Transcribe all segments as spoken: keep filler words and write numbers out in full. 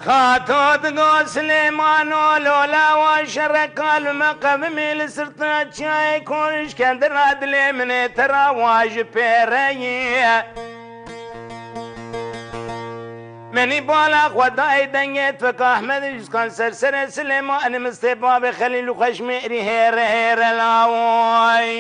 Qato digo Silêmano, lola wa şereka li me qevimê li sirta çiyayê Korişkendira dilê min ê te ra wa ji pê re ye. Menî bala xwe dayê dengê tufek Ahmed Îskan ser serê Silêmanê Mistê babê Xelîl û Xweşmêrî hêre hêre laway.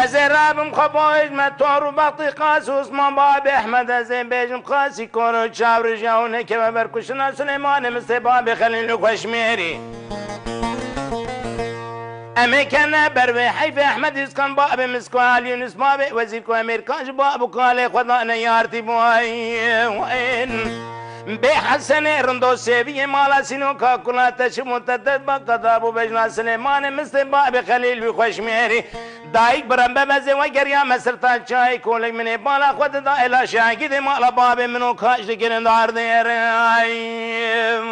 Ez ê rabim xwe bavêjme tor û bextî Qas û Osman babê Ehmed, ez ê bêjim Qasî koro çavrija û nekeve ber kuştina Silêmanê Mistê babê Xelîl û Xweşmêrî. Em ê kene ber vê heyfê Ehmed Îskan babê Misko Alî Yunus babê Wezîrko Emêrkan ji bab û kalê xwe dane yartî boyên. Bê Hesenê rindo sêviyê mala Sînoka kula te çi bûn te dest baka da bû bejna Silêmanê Mistê babê Xelîl wî Xweşmêrî. Dayik birem be mezê we geriya me sirta çayê kolek min ê bala xwe dida ê laşa gidê mala babê min û kaş dikirin dardêr. Ay,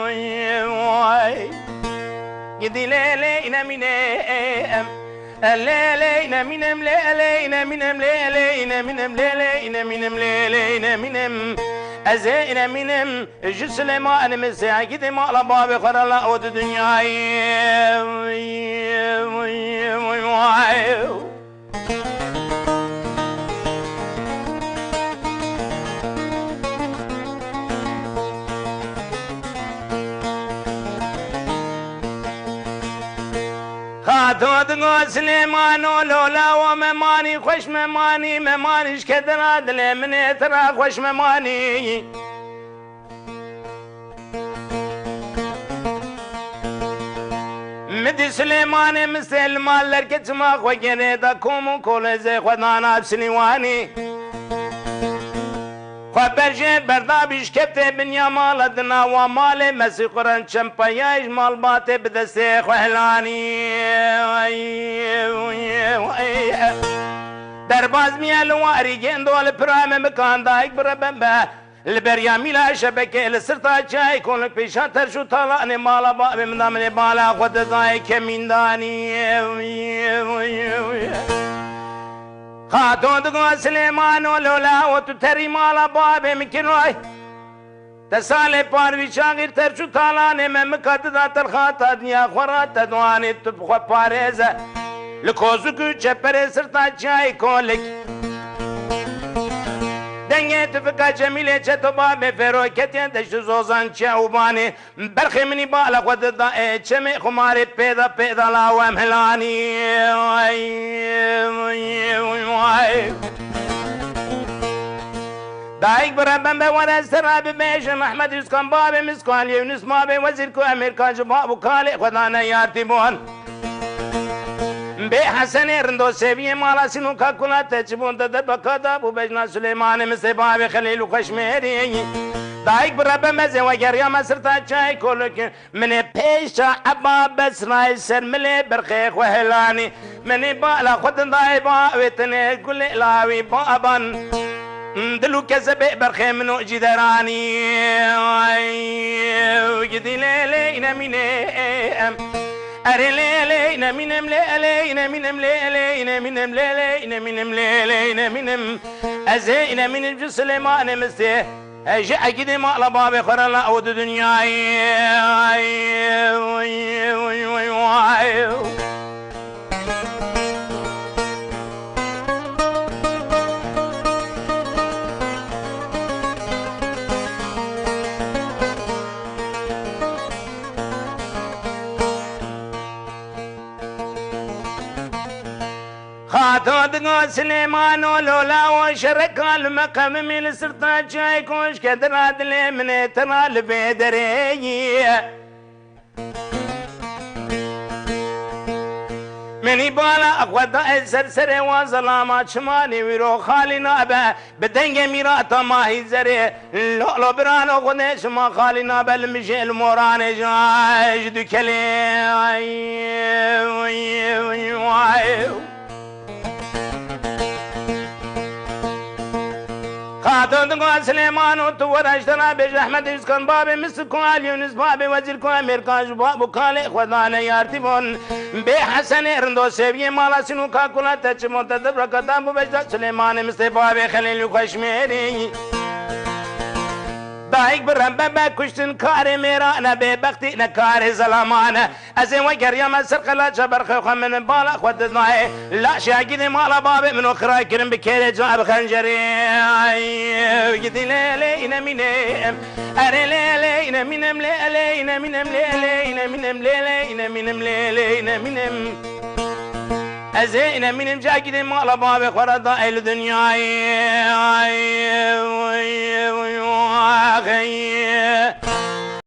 ay, ay. Gidî lê lê îne mîne em. Lê lê îne mînem lê lê îne mînem lê lê îne mînem lê lê îne mînem lê lê îne mînem. Ez ê îne mînem. Ji Silêmanê min sê gidê mala bavê xwe re la o di dinyayê. Xato digo Silêmano, lola wa memanî, xweş memanî, memanî ji kedira dilê min ê te ra xweş memanî. Min dî Silêmanê Mistê li mal derke çima xwe gerê da kom û kolêzê xwe dana bi Silîwanî. Xwe berjêr berda bîşkevtê binya mala dina wa malê mesî xuren çempayayê ji malbatê bi destê xwe hilanî. Derbaz miye li warî gendo li pira me mikan dayik bi reben be. Li beriya mîla şebekê li sirta çiyayê konik pêşa terş û talanê mala bavê min da min ê bala xwe dizayê kemîndanî. Xato digo Silêmano lola û tu terî mala bavê min kiroy. Te salê parvî çaxîr terç û talanê me mika dida telxata dinya xwe ra te doanê tu bi xwe parêze. Li kozik û çeperê sirta çiyayê kolik. Dengê tufika Cemîlê Çeto babê Fêro ketiye deşt û zozan çiya û banê. Berxê minî bala xwe dida ê çemê xumarê pêda pêda lawem hilanî. Ay, ay, ay. Dayik bi reben be were ez te re bibêjim Ehmed Yuskan babê Misko Aliyê Yunus babê Wezîrko Emêrkan ji bab û kalê xwe dane yartî bûn. Bê Hesenê rindo sêviyê mala Sînoka kula te çi bûn te derbeka da bû bejna Silêmanê Mistê bavê Xelîl û Xweşmêrî. Dayik bi rebe mezê we geriya me sirta çayê kolik. Min ê pêşa eba besrayê ser milê berxê xwe hilanî. Min ê bala xwe dindayê bavê tenê gulê lawî baban. Dil û kezebê berxê min û cîderanî. Ay, gidî lê lê îne mînê em. Erê lê lê îne mînem lê lê îne mînem lê lê îne mînem lê lê îne mînem lê lê îne mînem. Ez ê îne mînim ji Silêmanê Mistê. Ji egîdê mala bavê xwe re la ew di dinyayê. Ay, ay, ay, ay, ay. Xato digo Silêmano lola û şereka li me qevimî li sirta çiyayê koşke dira dilê min ê tira li vê derê yî. Minî bala xwe da ez ser serê wan zelama çimanê wî ro xalî nabe. Bi dengê mîrata mahî zerê, lo, lo birano xwedê şima xalî nabe li mijê li moranê ji, ji dukelê. Ay, ay, ay, ay. Qat Dondin ku Silêman û tu were ji te re bêje Ehmed Yuskan babê Misik ku Alî Yunus babê Wezîr ku Emêrkan ji bab û kalê xwe dane yartî bûn. Bê Hesenê rindo seviyê mala sîn û kakula te çi bûn te dibraka te bû bejda Silêmanê Mistê babê Xelîl û Xweşmêrî. Dayik bi rembebe kuştin karê mêrane bê bextî ne karê zelamane. Ez ê wegeriyame ser qelaça berxê xwe min bala xwe didayê. Laşê gidê mala babê min û xiray kirin bi kêrê ca bi xencerê. Ay, gidî lê lê îne mînê. Erê lê lê îne mînim lê lê îne mînim lê lê îne mînim lê lê îne mînim lê lê îne mînim. Ez ê îne mînim ca gidê mala babê xwe re da ey li dinyayê. Ay, ay, ay, ay.